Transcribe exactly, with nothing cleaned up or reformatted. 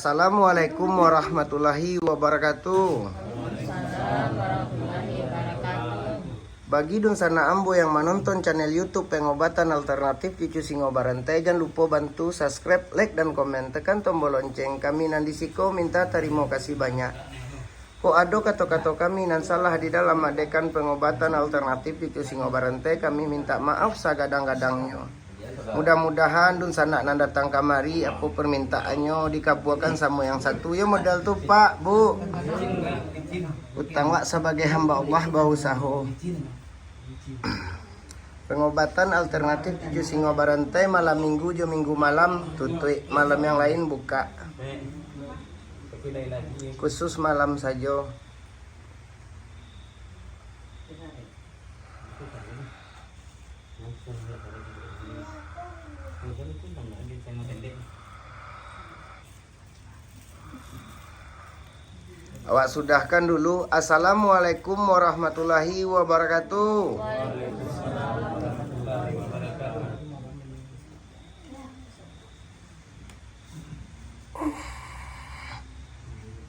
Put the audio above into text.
Assalamualaikum warahmatullahi wabarakatuh. Bagi dunsanak ambo yang manonton channel YouTube Pengobatan Alternatif Cucu Singo Barantai, jan lupo bantu subscribe, like, dan komen. Tekan tombol lonceng. Kami nan di siko minta tarimo kasih banyak. Kok ado kato-kato kami nan salah di dalam maadekan pengobatan alternatif cucu singo barantai, kami minta maaf sagadang-gadangnyo. Mudah-mudahan dunsanak nan datang kamari, apo permintaannyo dikabuakan samo yang satu. Yo modal tu, Pak, Bu. Utang wak sabagai hamba Allah bausaho. Pengobatan alternatif cucu singo barantai malam minggu jo minggu malam tutuik, malam yang lain buka. Khusus malam sajo. Awak sudahkan dulu. Assalamualaikum warahmatullahi wabarakatuh.